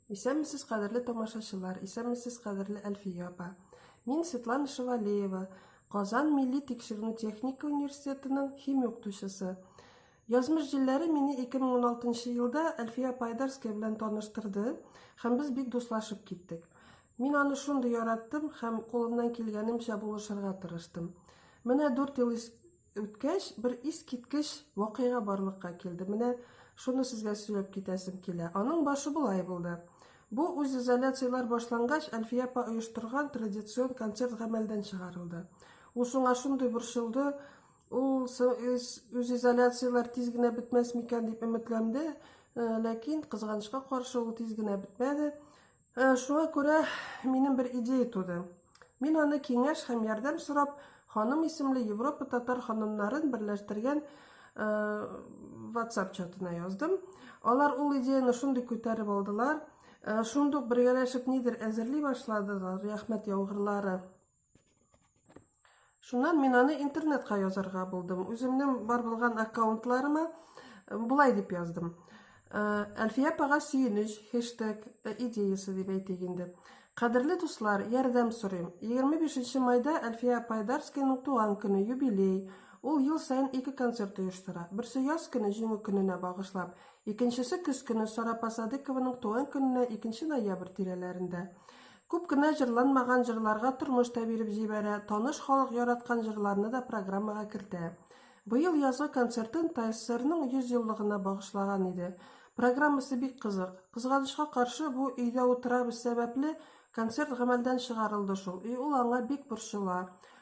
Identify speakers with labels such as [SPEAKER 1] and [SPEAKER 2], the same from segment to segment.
[SPEAKER 1] Исәнмесез, кадерле тамашачылар, исәнмесез, кадерле Әлфия апа. Мин Светлана Шевалеева, Казан милли тикшеренү техника университетының химия укытучысы. Язмыш җилләре мине 2016 елда Әлфия апа Айдарская белән таныштырды һәм без бик дуслашып киттек. Мин аны шундый яраттым һәм кулымнан килгәнемчә булышырга тырыштым. Менә дүрт ел үткәч, бер искиткеч вакыйга барлыкка килде. Менә шуны сезгә сөйләп китәсем килә. Аның башы болай булды. Бу үзизоляцияләр башлангач, Әлфия апа оештырган традицион концерт гамәлдән чыгарылды. Ул шуңа шундый борчылды, ул үзизоляцияләр тиз генә бетмәс микән дип өметләнде, ләкин, кызганычка каршы, ул тиз генә бетмәде. Шуңа күрә минем бер идея туды. Мин аны киңәш һәм ярдәм сорап, Ханым исемле Европа татар ханымнарын берләштергән WhatsApp чатына яздым. Алар ул идеяне шундый күтәреп алдылар. Шундук бергәләшеп нидер әзерли башладылар, рәхмәт яугырлары. Шуннан мин аны интернетка язарга булдым. Үземнең бар булган аккаунтларыма болай дип яздым. Әлфия апага сөенеч, хештег, идеясы дип әйтик инде. Кадерле дуслар, ярдәм сорыйм. 25 майда Әлфия апа Айдарскаяның туган көне, юбилей. Ул ел саен ике концерт оештыра. Берсе яз көне, Җиңү көненә багышлап, икенчесе көз көне Сара апа Садыйкованың туган көненә 2 ноябрь тирәләрендә. Күп кенә җырланмаган җырларга тормыш та биреп җибәрә, таныш халык яраткан җырларны да программага кертә. Быел язгы концертын ТАССРның 100 еллыгына багышлаган иде. Программасы бик кызык. Кызганычка каршы, бу өйдә утырабыз сәбәпле, концерт гамәлдән чыгарылды шул, и ул аңа бик борчыла.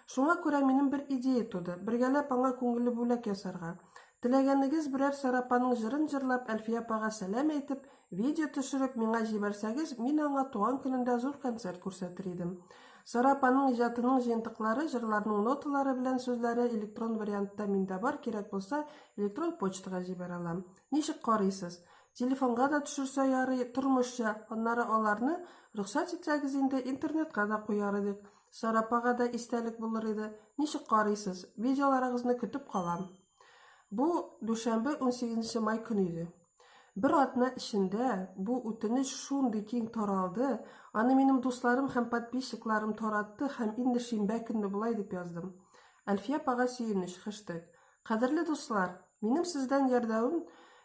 [SPEAKER 1] Шуңа күрә минем бер идея туды, бергәләп аңа күңелле бүләк ясарга. Теләгәнегез берәр Сара апаның җырын җырлап, Әлфия апага сәлам әйтеп, Видео төшереп миңа җибәрсәгез, мин аңа туган көнендә зур концерт күрсәтер идем. Сара апаның иҗатының җыентыклары, җырларның ноталары белән сүзләре электрон вариантта миндә бар, кирәк булса, электрон почтага җибәрә алам. Ничек карыйсыз? Телефонга да төшерсә ярый, тормышча, аннары аларны, рөхсәт итсәгез инде, интернетка да куяр идек. Сара апага да истәлек булыр иде. Ничек карыйсыз? Видеоларыгызны көтеп калам. Бу, дүшәмбе, унсигезенче май көне иде. Бер атна эчендә бу үтенеч шундый киң таралды, аны минем дусларым һәм подписчикларым таратты һәм инде шимбә көнне болай дип яздым. Әлфия апага сөенеч, хештег. Кадерле дуслар, минем сездән ярдәвем,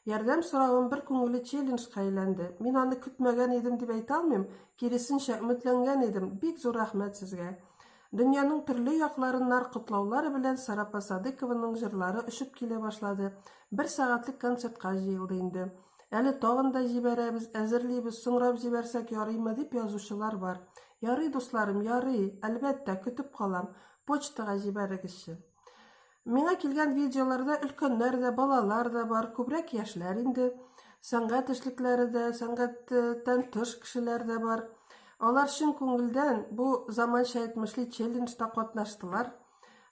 [SPEAKER 1] ярдәм соравым бер күңелле челленджка әйләнде. Мин аны көтмәгән идем дип әйтә алмыйм, киресенчә, өметләнгән идем. Бик зур рәхмәт сезгә. Дөньяның төрле якларыннар котлаулар белән Сара апа Садыкованың җырлары очып килә башлады. Бер сәгатьлек концертка җыелды инде. Әле тагын да җибәрәбез, әзерлибез, соңрап җибәрсәк ярыймы, дип язучылар бар. Ярый, дусларым, ярый, әлбәттә, көтеп калам. Почтага җибәрегезче. Миңа килгән видеоларда өлкәннәр дә, балалар да бар, күбрәк яшьләр инде. Сәнгать эшлекләре дә, сәнгатьтән тыш кешеләр дә бар. Алар чын күңелдән бу заманча әйтмешли челленджда катнаштылар.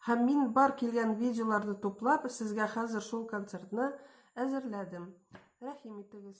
[SPEAKER 1] Һәм мин бар килгән видеоларны туплап, сезгә хәзер шул концертны әзерләдем. Рәхим итегез.